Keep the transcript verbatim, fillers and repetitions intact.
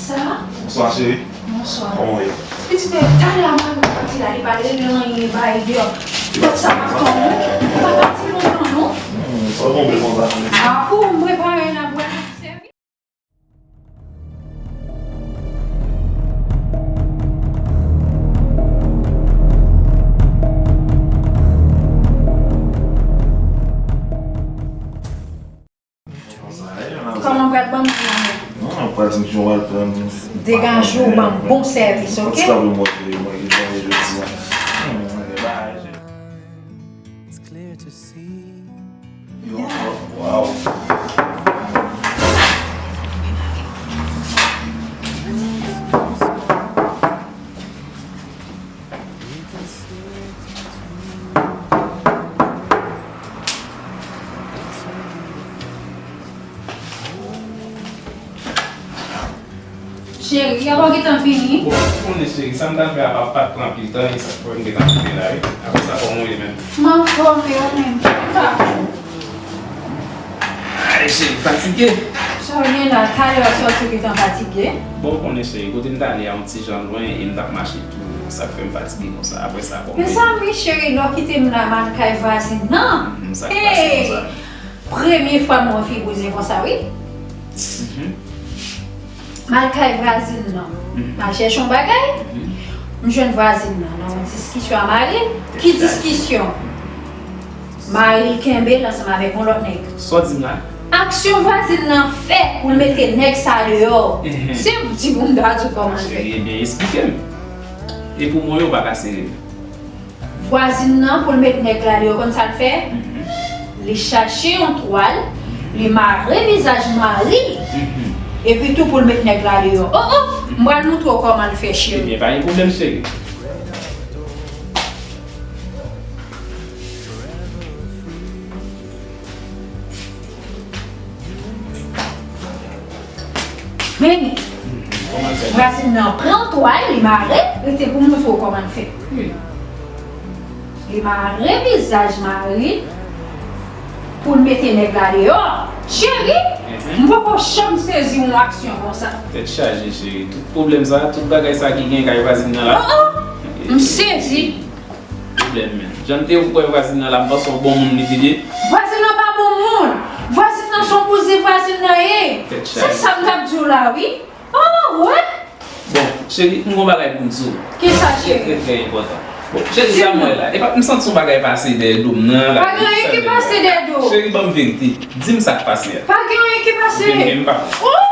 Sa? Bonswa, cheri. Bonswa. Kòman w ye? Pitit, talè a mwen pati la, li pa rele anyen, li pa rele deyò. Tèt sa pa fè mwen. Ou pa pati lontan, non? Hmm, sa w tonbe konsa. A, pou m prepare la pou al sèvi. Kòman w pral ban m ti lanmè? Non, w pral di m kijan w pral pran. Degaje w, ban m bon sèvis, oke? Ti tablo mwen, mwen, mwen, jodi a. Hmm, mwen gen bagay, jodi. Yo, wow. Cheri, a pa w gentan fini? Bon, ou konnen cheri, sa m t ap fè a pa, pa t pran anpil tan, e sa k fè m gentan rive la, wi. Apre sa, kòman w ye menm? M anfòm, e ou menm? Sa. Ay, cheri, fatige. Sa w gen la, talè w sòti ou gentan fatige? Bon, ou konnen cheri, kote m t ale a yon ti jan lwen e m t ap mache tou, sa k fè m fatige konsa. Apre sa, kòman w ye? Mezanmi, cheri, lè w kite m la, m al kay vwazin nan. Mhm, sa k pase konsa? Hey! Premye fwa m wè fi bouzen konsa, wi. Mhm. M al kay vwazin nan. Mhm. M al chèche yon bagay. Mhm. M jwenn vwazin nan nan yon diskisyon a mari l. Ki diskisyon? Mari l kenbe l ansanm avèk yon lòt nèg. Sa w di m la? Aksyon vwazin nan fè pou l mete nèg sa deyò. Mhm. Se pou di pou m ta di w kòman l fè. Cheri, ebyen, eksplike m. E pou mwen, yo pa ka sere m. Vwazin nan, pou l met nèg la deyò, konn sa l fè? Mhm. Li chache yon twal, li mare vizaj mari l, mhm, epi tou pou l met nèg la deyò. Oh, oh! M pral montre w kòman l fè, cheri. Ebyen, pa gen pwoblèm, cheri. Men, vwazin nan pran twal, li mare, rete pou m montre w kòman l fè. Li mare vizaj mari l pou l mete nèg la deyò. Cheri, mhm, m poko janm sezi yon aksyon konsa. Tèt chaje, cheri. Tout pwoblèm sa, tout bagay sa ki gen kay vwazin nan la. Oh, oh! M sezi. Pwoblèm, men. Jan m te wè vwazin nan la, m panse yon bon moun li te ye. Vwazin nan pa bon moun. Vwazin nan se yon bouzen vwazin nan ye. Tèt chaje. Se sa m t ap di w la, wi. Oh, wè. Bon, cheri, m gon bagay pou m di w. Kisa, cheri? Trè, trè, trè enpòtan. Bon, cheri, sa m wè la. E pa, m santi yon bagay pase dèyè do m nan la. Pa gen anyen ki pase dèyè do w. Cheri, ban m verite. Di m sa k pase a. Pa gen anyen ki pase. Oubyen m pa. Oh!